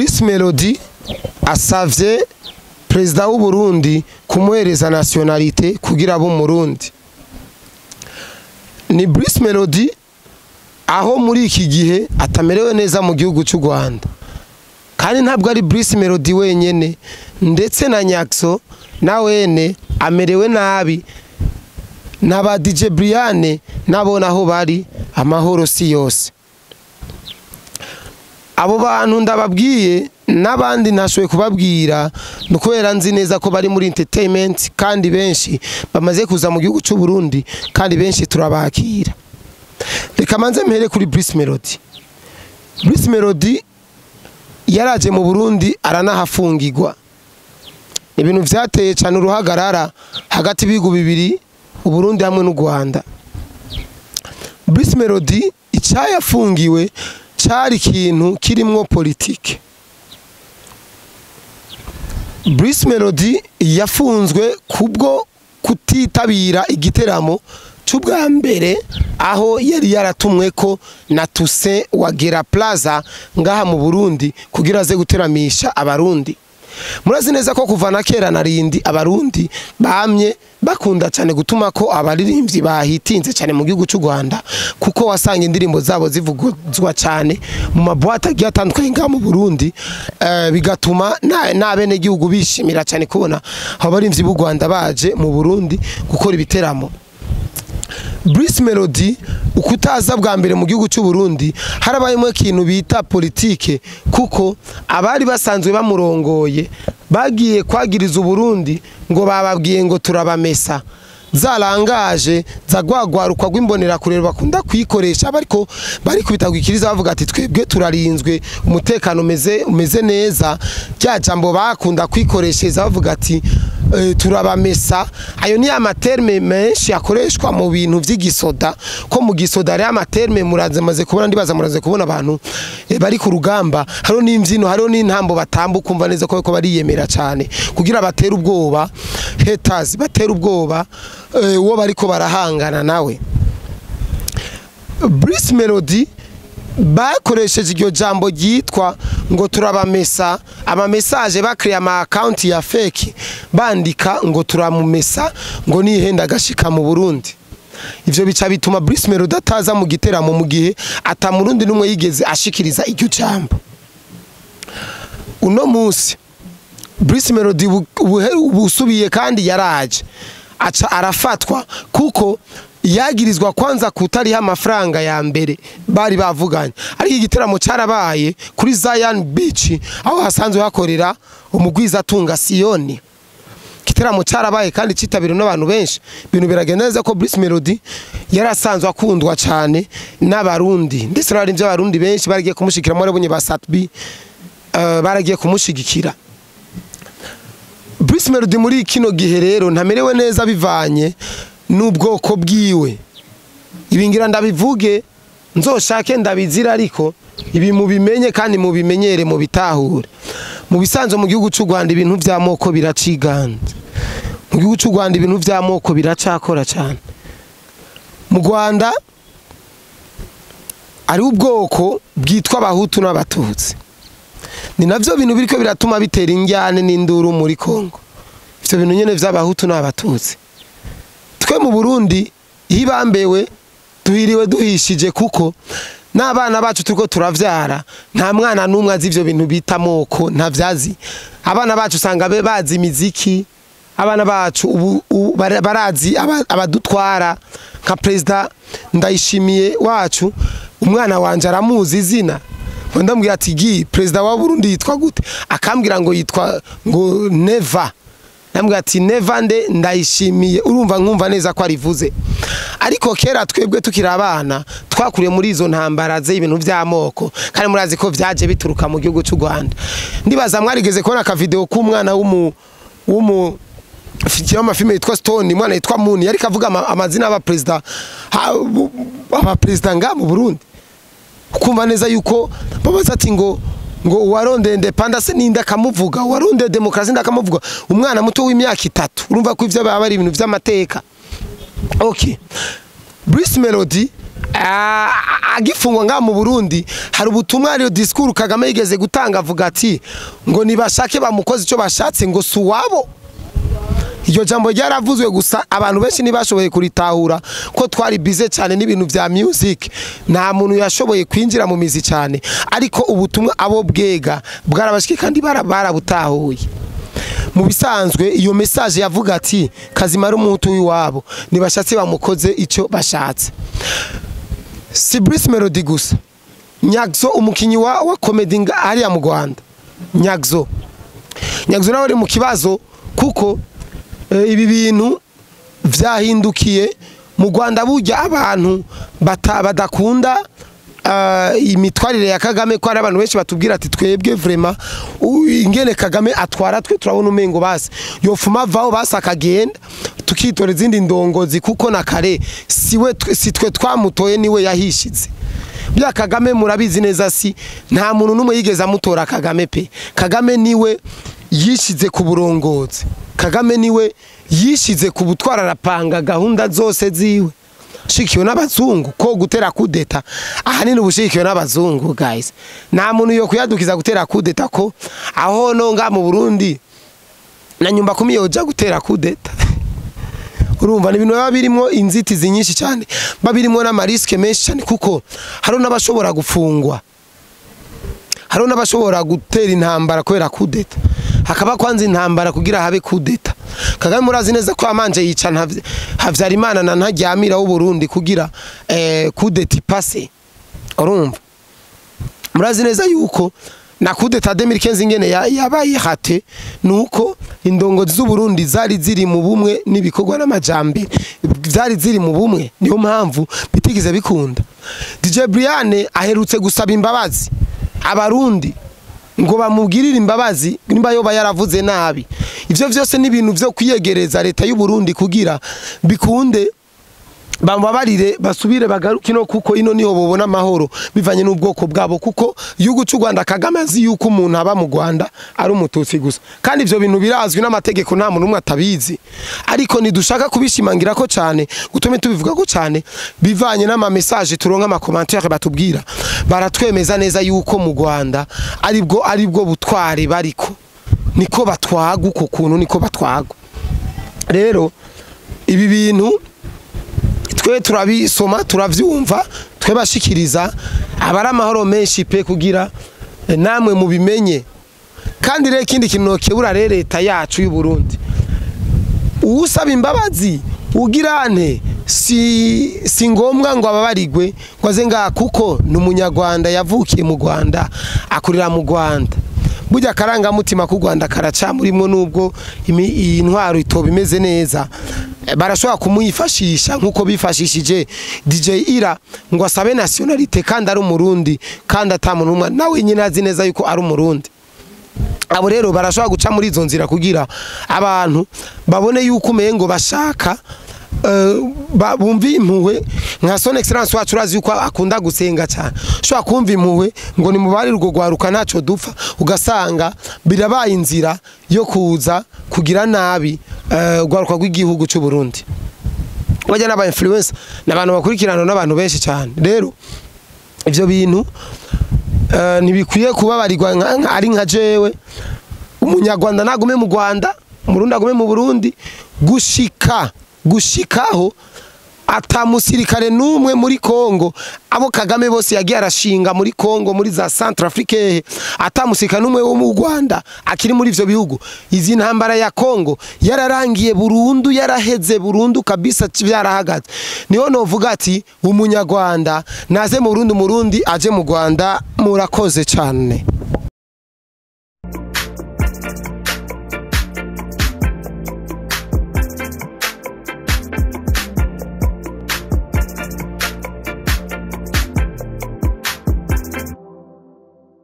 Bruce Melody asavye perezida w'u Burundi kumuhereza nationalité kugira abe Umurundi. Ni Bruce Melody aho muri iki gihe atamerewe neza mu gihugu cy'u Rwanda, kandi ntabwo ari Bruce Melody wenyene, ndetse na Nyaxo na wene amerewe nabi, n'aba DJ Brian nabo naho bari amahoro si yose. Abo bantu ndababwiye n'abandi ntashoboye kubabwira ni ukubera nzi neza ko bari muri entertainment, kandi benshi bamaze kuza mu gihugu cy'u Burundi, kandi benshi turabakira. Reka manze mpere kuri Bruce Melody. Bruce Melody yaraje mu Burundi aranahafungirwa. Ibintu vyateye cyane uruhagarara hagati y'ibihugu bibiri, Uburundi hamwe n'u Rwanda. Bruce Melody icyayafungiwe cari ikintu kirimwo politike. Bruce Melody yafunzwe kubwo kutitabira igiteramo c'ubwa mbere aho yari yaratumwe ko na Toussaint Wagera Plaza ngaha mu Burundi kugira aze guteramisha Abarundi. Murazi neza ko kuva na kera narindi Abarundi bamye bakunda cyane gutuma ko abaririmbyi bahitinze cyane mu gihugu cy'u Rwanda, kuko wasanga indirimbo zabo zivuguzwa cyane mu mabwate agiye atandukanye ngaha mu Burundi, bigatuma n'abene gihugu bishimira cyane kubona abaririmbyi b'u Rwanda baje mu Burundi gukora ibiteramo. Bruce Melody ukutaza bwa mbere mu gihugu cy'u Burundi harabayemo ikintu bita politike, kuko abari basanzwe bamurongoye bagiye kwagiriza Uburundi ngo bababwiye ngo turabamesa, zarangaje zagwagwaruka rw'imbonera kurero bakunda kwikoresha, bariko bari kubitagwikiriza bavuga ati twebwe turarinzwe, umutekano umeze neza. Rya jambo bakunda kwikoreshereza bavuga ati turabamesa. Ayo ni amaterme menshi akoreshwa mu bintu vy'igisoda, ko mu gisoda ari amaterme muraze maze kubona, ndibaza muraze kubona abantu bari ku rugamba, hariho n'imvyino, hariho n'intambo batambuka, umva neza ko bariyemera cyane kugira batere ubwoba haters, batere ubwoba uwo bariko barahangana nawe. Bruce Melody bakoresheje iryo jambo ryitwa ngo turabamesa, ama message bakriya ama account ya fake bandika ngo turamumesa ngo nihenda gashika mu Burundi. Ivyo bica bituma Bruce Melody ataza mu giteramo mu gihe ata Murundi numwe yigeze ashikiriza iryo jambo. Uno munsi Bruce Melody ubusubiye kandi yaraje aca arafatwa kuko yagirizwa kwanza kutariha amafaranga ya mbere bari bavuganye, ariko igiteramo carabaye kuri Zion Beach aho hasanzwe hakorera umugwiza tunga Siyoni. Igiteramo carabaye kandi citabiriwe n'abantu benshi. Ibintu biragenda neza ko Bruce Melody yarasanzwe akundwa cyane n'Abarundi, ndetse n'abarimvyi b'Abarundi benshi baragiye kumushigikira, mwarabonye ba Satbi baragiye kumushigikira. Bruce Melody muri kino gihe rero ntamerewe neza bivanye n'ubwoko bwiwe. Ibingira ndabivuge nzoshake ndabizira, ariko ibi mubimenye kandi mubimenyere mubitahure. Mu bisanzwe mu gihugu cy'u Rwanda ibintu vy'amoko biraciganza. Mu gihugu cy'u Rwanda ibintu vy'amoko biracakora cyane. Mu Rwanda ari ubwoko bwitwa Abahutu n'Abatutsi. Ni navyo bintu biriko biratuma bitera injyane n'induru muri Kongo. Ivyo bintu nyene vy'Abahutu n'Abatutsi. Twe mu Burundi hibambewe duhiriwe duhishije, kuko n'abana bacu turiko turavyara nta mwana n'umwe azi ivyo bintu bita moko, ntavyazi. Abana bacu usanga bazi imiziki, abana bacu ubu barazi abadutwara nka President Ndayishimiye wacu, umwana wanje aramuzi izina. Ndamubwira ati gi President wa Burundi yitwa gute? Akambwira ngo yitwa ngo Neva. Ndamubwira ati Neva nde Ndayishimiye, urumva nkumva neza ko arivuze. Ariko kera twebwe tukiri abana twakuriye muri izo ntambara ze ibintu vy'amoko, kandi murazi ko vyaje bituruka mu gihugu cy'u Rwanda. Ndibaza mwarigeze kubona ka video k'umwana w'umu w'amafilme yitwa Stone, umwana yitwa Moon, yari kavuga amazina y'abapresident, abapresident nga mu Burundi. Kumva neza yuko babaza ati ngo uwaronde independence ninde akamuvuga, uwaronde demokrasi ninde akamuvuga, umwana muto w'imyaka 3. Urumva ko ivyo baba ari ibintu vy'amateka. Okay, Bruce Melody Agifungwa nga mu Burundi, hari ubutumwa, ariyo discours Kagame yigeze gutanga, avuga ati ngo nibashake bamukoze icyo bashatse, ngo si uwabo. Iryo jambo ryaravuzwe, gusa abantu benshi ntibashoboye kuritahura ko twari bize cyane n'ibintu vya music, nta muntu yashoboye kwinjira mu mizi cyane, ariko ubutumwa abo bwega bwarabashike kandi barabutahuye. Mu bisanzwe iyo message yavuga ati Kazima ari umuhutu w'iwabo, nibashatse bamukoze icyo bashatse. Si Bruce Melody gusa, Nyagzo, umukinyi wa comedy hariya mu Rwanda, Nyagzo nawe ari mu kibazo, kuko ibi bintu vyahindukiye mu Rwanda. Burya abantu badakunda imitwarire ya Kagame, ko hari abantu benshi batubwira ati twebwe vraiment ingene Kagame atwara, twe turabona umengo basi yofuma vaho, basi akagenda, tukitora izindi ndongozi, kuko na kare siwe si twe twamutoye, niwe yahishize. Bya Kagame murabizi neza, si nta muntu n'umwe yigeze amutora Kagame pe. Kagame niwe yishize ku burongozi, Kagame niwe yishize ku butwara, arapanga gahunda zose ziwe shikiwe n'abazungu, ko gutera kudeta ahanini ubushikiwe n'abazungu. Guys, nta muntu yo kuyadukiza gutera kudeta, ko aho no nga mu Burundi na nyumba kumi yoja gutera kudeta. Urumva ni ibintu biba birimo inzitizi nyinshi cyane, biba birimo n'ama risques menshi cyane, kuko hari n'abashobora gufungwa, hari n'abashobora gutera intambara kubera kudeta, hakaba kwanza intambara kugira habe kudeta. Kagame murazi neza ko amanje yica Havyarimana na Ntaryamira w'u Burundi kugira kudeta ipase. Urumva murazi neza yuko na kudeta 2015 ingene yabaye hate, nuko indongozi z'u Burundi zari ziri mu bumwe n'ibikorwa n'amajambere, zari ziri mu bumwe, niyo mpamvu bitigize bikunda. DJ Brian aherutse gusaba imbabazi abarundi ngo bamubwirire imbabazi nimba yoba yaravuze nabi. Ivyo vyose ni ibintu vyo kwiyegereza leta y'u Burundi kugira bikunde bamubabarire, basubire bagaruke ino, kuko ino niho bobona amahoro bivanye n'ubwoko bwabo, kuko igihugu cy'u Rwanda, Kagame azi yuko umuntu aba mu Rwanda ari umututsi gusa, kandi ivyo bintu birazwi n'amategeko, nta muntu umwe atabizi, ariko ntidushaka kubishimangira ko cyane, gutume tubivuga ko cyane, bivanye n'ama message turonka, ama commentaire batubwira, baratwemeza neza yuko mu Rwanda aribwo butware bariko, niko batwaga, uko kuntu niko batwaga. Rero ibi bintu twe turabisoma, turavyumva, twe bashikiriza abari amahoro menshi pe, kugira namwe mubimenye. Kandi rero ikindi kintu nokebura rero leta yacu y'u Burundi, uwusaba imbabazi ugirane si ngombwa ngo ababarigwe ngo aze ngaha, kuko ni umunyarwanda yavukiye mu Rwanda, akurira mu Rwanda. Burya akarangamutima k'u Rwanda karacamurimwo, nubwo iyi ntwaro itoba imeze neza. Barashobora kumwifashisha nk'uko bifashishije DJ Ira ngo asabe nationalité kandi ari umurundi, kandi atamuntu umwe nawe nyine azi neza yuko ari umurundi. Abo rero barashobora guca muri izo nzira kugira abantu babone yuko umengo bashaka bumva impuhwe. Nka Son Excellence wacu, urazi yuko akunda gusenga cyane, ushobora kumva impuhwe ngo ni mubari urwo rwaruka ntacyo dupfa, ugasanga birabaye inzira yo kuza kugira nabi urwaruka rw'igihugu cy'u Burundi. Bajya n'aba influencer, n'abantu bakurikirana n'abantu benshi cyane. Rero ivyo bintu ntibikwiye kubabarirwa. Ari nka jewe, umunyarwanda nagume mu Rwanda, umurundi agume mu Burundi, gushikaho ata musirikare n'umwe muri Kongo, abo Kagame bose yagiye arashinga muri Kongo, muri za Centrafrique, ata musirikare n'umwe wo mu Rwanda akiri muri ivyo bihugu. Izi ntambara ya Kongo yararangiye burundu, yaraheze burundu kabisa, byarahagaze, niho novuga ati umunyarwanda naze mu Burundi, umurundi aje mu Rwanda. Murakoze cyane.